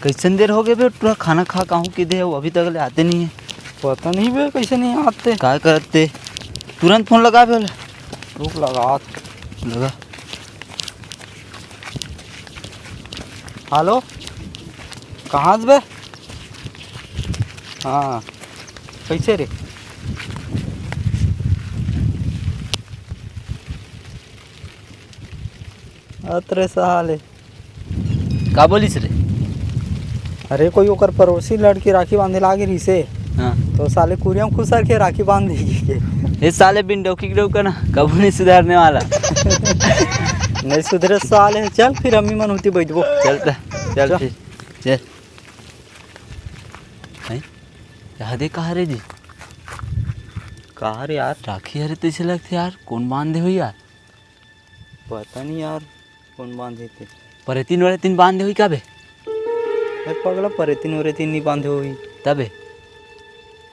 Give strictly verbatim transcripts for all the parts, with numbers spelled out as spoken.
कइसन देर हो गे बे, टुरा खाना खा काहूँ के दे, अभी तक ले आते नहीं है। पता नहीं बे, कइसे नहीं आते। काय करते? तुरंत फोन लगा बे ओला। रुक, लगा। लगा। हेलो, कहाँ से बे? हाँ, कइसे रे? अतरे साले। का बोलिस रे? अरे, कोई ओकर पड़ोसी लड़की राखी बांधे लागे रहिसे। हाँ। तो साले कुरिया म खुसर के राखी बांध दे के। ए साले बिन डौकी के डौका ना, कभू नहीं सुधारने वाला। नहीं सुधरे साले। चल फिर अम्मी मन होती बैठबो। चल त, चल चल। फिर, चल। हैं? यहाँ दे कहाँ रे जी? कहाँ रे यार, राखी हरे तइसे लगथे यार, कोन बांधे होही यार? पता नहीं यार, कोन बांधे ते। परेतिन वरेतिन बांधे होही का बे? ए पगला, परेतिन वरेतिन नहीं बांधे होही। तबे?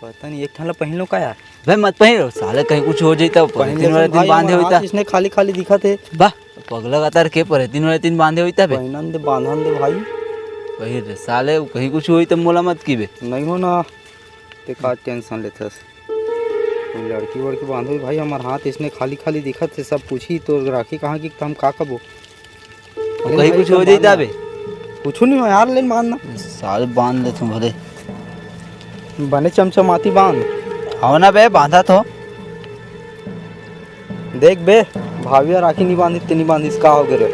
पता नहीं, एक ठन ला पहिन लो का यार? बे मत पहिन रो, साले कहीं कुछ हो जाई त परेतिन वरेतिन बांधे होही त। इसने खाली खाली दिखत हे। बा, पगला कतर के परेतिन वरेतिन बांधे होही तबे। पहिनन दे, बांधन दे भाई। पहिर रे, साले कहीं कुछ होही त मोला मत की बे। नहीं हो ना। ते का टेंशन लेथस? कोई लड़की वड़की बांधो भाई, हमर हाथ इसने खाली खाली दिखत हे, सब पूछी तो राखी कहाँ की, त हम का कबो? वो कहीं कुछ हो जाई तबे। कुछ नहीं हो यार, लेन बांध ना। साले बांध लेथों भले। बने चमचमाती बांध। हो ना बे, बांधा तो। देख बे, भाविया राखी नहीं बांधिस ते नहीं बांधिस, का हो गे रे?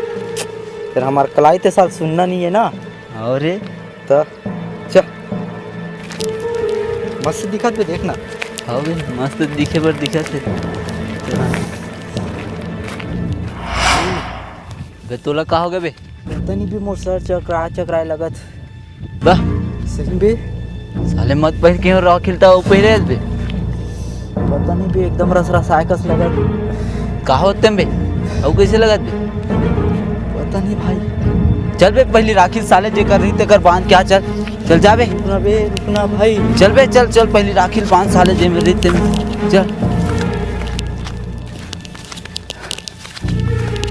फिर हमार कलाई ते साथ सुनना नहीं है ना। अरे त चल, मस्त दिखत बे, देख ना। हाँ बे, मस्त दिखे बर दिखत हे। बे तोला का हो गे बे? पता नहीं बे, मोर सर चकरा चकराए लगत। बा। सही बे। साले मत पहिर के राखी ल त अउ पहिरे बे। पता नहीं बे, एकदम रस रसाए कस लगत। का होते बे? अउ कइसे लगत बे? पता नहीं भाई। चल बे, पहिली राखी ल साले जेकर रही तेकर बांध के आ, चल। चल जा बे। रुकना बे, रुकना भाई। चल बे, चल, चल, पहिली राखी ल बांध साले जे में रही ते में। चल।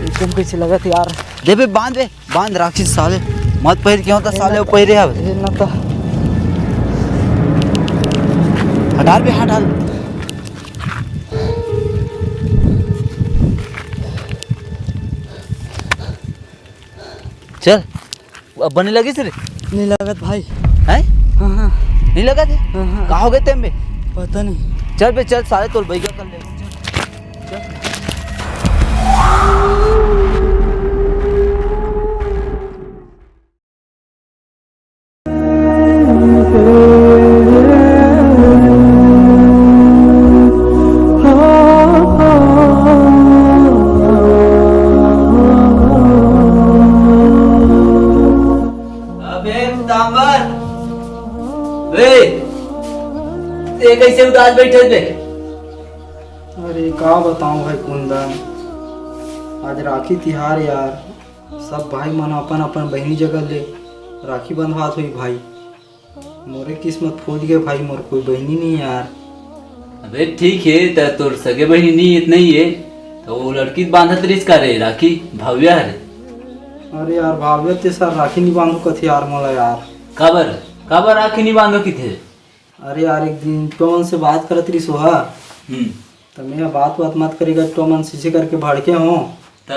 एकदम कइसे लगत यार। दे बे, बांध बे। बांध राखी साले, मत पहिर के हो त साले ओ पहिरे हवे। ए ना त। हटा बे, हटा। चल, अब बने लगिस रे? नहीं लगत भाई। हैं? हाँ, हाँ। नहीं लगत हे? हाँ, हाँ। का हो गे ते में? पता नहीं। चल बे, चल साले, तोल बैगा कर ले। अबे तांबर, रे, ते कइसे उदास बैठे बे? अरे का बताऊं भाई कुंदन, आज राखी तिहार यार, सब भाई मन अपन अपन बहिनी जगह ले राखी बंधवात होही भाई। मोरे किस्मत फूट गे भाई, मोर कोई बहिनी नहीं यार। अबे ठीक हे, त तोर सगे बहिनी नहीं हे, त वो लड़की बांधत रहिस का रे राखी, भाविया हरे? अरे यार भाविया ते सर राखी नहीं बांधो कथे यार मोला यार। काबर? काबर राखी नहीं बांधो किथे? अरे यार एक दिन टोमन से बात करत रहिस ओहा। हम्म। त मैं बात बात मत करेगा टोमन से करके भड़के हो। त?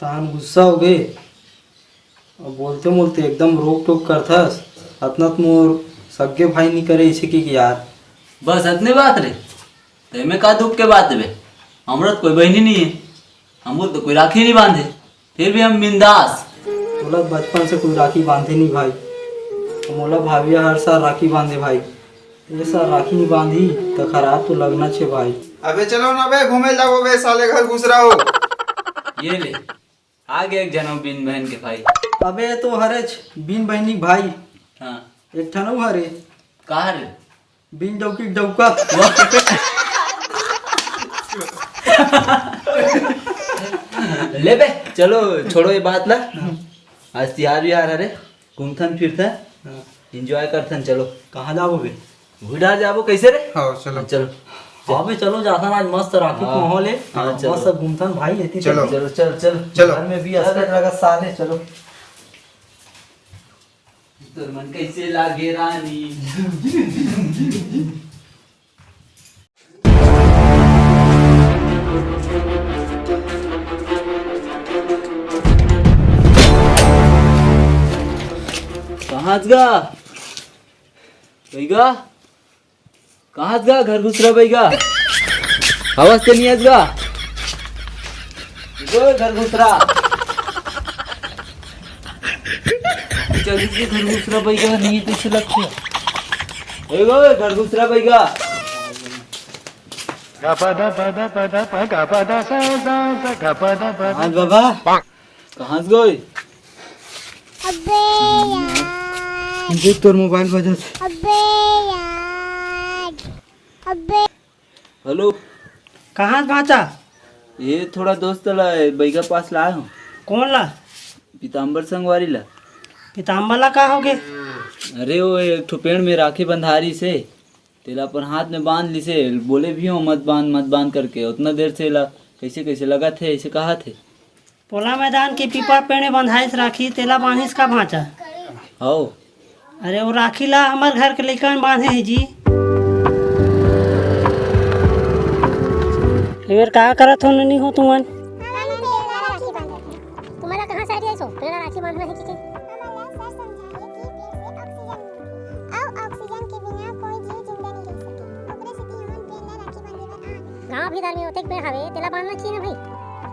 तहान गुस्सा हो गे। अब बोलते बोलते एकदम रोक टोक करथस। अतना त मोर सगे भाई नहीं करे इसे की यार। बस अतने बात रे। तेमे का दुख के बात बे? हमरो त कोई बहिनी नहीं है। हमरो त कोई राखी नहीं बांधे। फिर भी हम बिंदास। तोला बचपन से कोई राखी बांधे नहीं भाई। मोला भाविया हर साल राखी बांधे भाई। ये साल राखी नहीं बांधी त खराब तो लगना छे भाई। अबे चलो ना बे, घूमे जाओ बे, साले घर घुस रहा हो। ये ले, आ गया एक जनो बिन बहन के भाई। अबे तो हरेच बिन बहनी भाई। हाँ। एक ठन अउ हरे। का हरे? बिन डौकी डौका। ले बे, चलो छोड़ो ये बात ला। आज तिहार बिहार हरे, घूमथन फिरथन, हाँ। Enjoy करथन, चलो। कहाँ जाबो बे? वही डार जाबो, कैसे रे? हाँ, चलो। हाँ, चलो। हाँ बे, चलो जाथन आज मस्त राखी हाँ। माहौल है। हाँ, चलो। मस्त घूमथन भाई, एती चलो। चलो, चल, चल। चलो। घर में भी अस्कट लगा साले, चलो। तोर मन कैसे लागे रानी? कहाँ गा? कहाँ गा? कहाँ गा घर घुसरा बइगा? आवाज तो नहीं आज गा? ओ घर घुसरा। चल के घर घुसरा बइगा नहीं तो इसे लगते। ए गो घर घुसरा बइगा। हाँ बाबा। कहाँ से गए? अबे यार। देख तोर मोबाइल बजत। अबे यार। अबे। हेलो। कहाँ से भांचा? ये थोड़ा दोस्त ला बइगा पास लाए हो। कौन ला? पीताम्बर संगवारी ला। पीताम्बर ला का होगे? अरे वो एक ठो पेड़ में राखी बंधारी से, तेला अपन हाथ में बांध लिसे, बोले भी हो मत बांध, मत बांध करके। उतना देर से ला कैसे कैसे लगत हे, ऐसे कहा थे। पोला मैदान के पीपा पेड़ में बंधाइस राखी, तेला बांधिस का भांचा? हौ। अरे वो राखी ला हमर घर के लइका मन बांधे हे जी। एबर का करत हो ननी हो तुमन? हमन पेड़ ला राखी बांधत हन। तुम्हारा कहाँ से idea आइस हो? पेड़ ला राखी बांधना है कि के? हमन ला सर समझाए कि पेड़ से oxygen मिलथे। अउ oxygen के बिना कोई जीव जिंदा नहीं रह सके। ओकरे सेती हमन पेड़ ला राखी बांधे बर आन। गांव भीतर में ओतेक पेड़ हवे, तेला बांधना चाहिए ना भाई।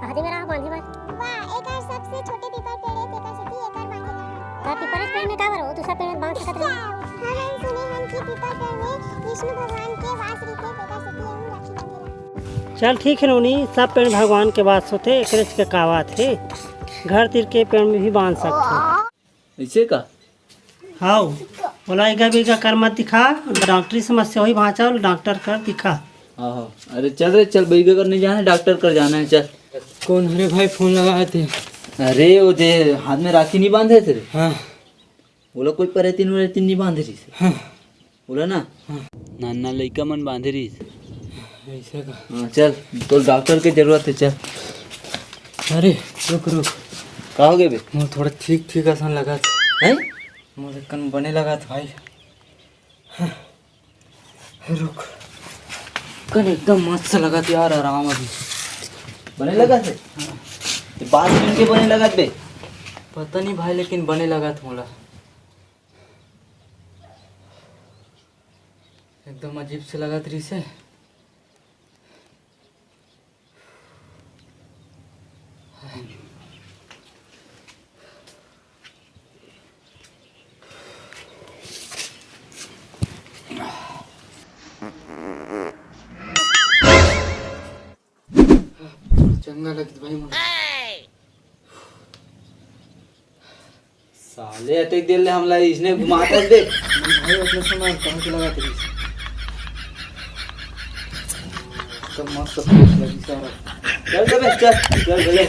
आदमी राह बांधे बर। वाह, एकर सबसे छोटे पीपर पेड़ हे, तेकर सेती एकर बांधे ला। त पीपर पेड़ में का बर हो? दूसरा पेड़ में बांध सकत रहे। हमन सुने हन कि पीपर पेड़ में विष्णु भगवान के वास रहिथे, तेकर सेती हम राखी बांधे ला। चल ठीक हे नोनी, सब पेड़ भगवान के वास होथे, एकरे से का बात हे? घर तीर के पेड़ में भी बांध सकथे। ऐसे का? हाव, ओला एगा बेगा कर मत दिखा, डॉक्टरी समस्या होही भांचा, ओला डॉक्टर कर दिखा। हाँ, हाँ। अरे चल रे, चल, बइगा कर नहीं जाना है, डॉक्टर कर जाना है, चल। कौन हरे भाई फोन लगाए थे? अरे वो दे हाथ में राखी नहीं बांधे थे रे। हाँ। ओला कोई परेतिन वरेतिन नहीं बांधे रहिस। हाँ। ओला ना? हाँ। नान नान लइका मन बांधे रहिस। ऐसे का? हाँ, चल, तो डॉक्टर के जरूरत है, चल। अरे, रुक, रुक। का हो गए बे? मोर थोड़ा ठीक, ठीक असन लगत। हैं? मोर कन बने लगत भाई। हाँ। रुक। कन एकदम मस्त लगत यार, आराम अभी। बने लगत हे? हाँ। ये बात सुन के बने लगत बे? पता नहीं भाई, लेकिन बने लगत मोला। एकदम अजीब से लगत रहिस हे। चंगा लगिस भाई मोला। साले अतेक देर ले हमला इसने घुमात हस बे। भाई, अपने समय कहाँ के लगा तेरी? तो मस्त fresh लगी सारा। चल बे, चल, चल भले।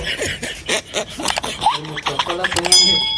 चप्पल ला पहन ले।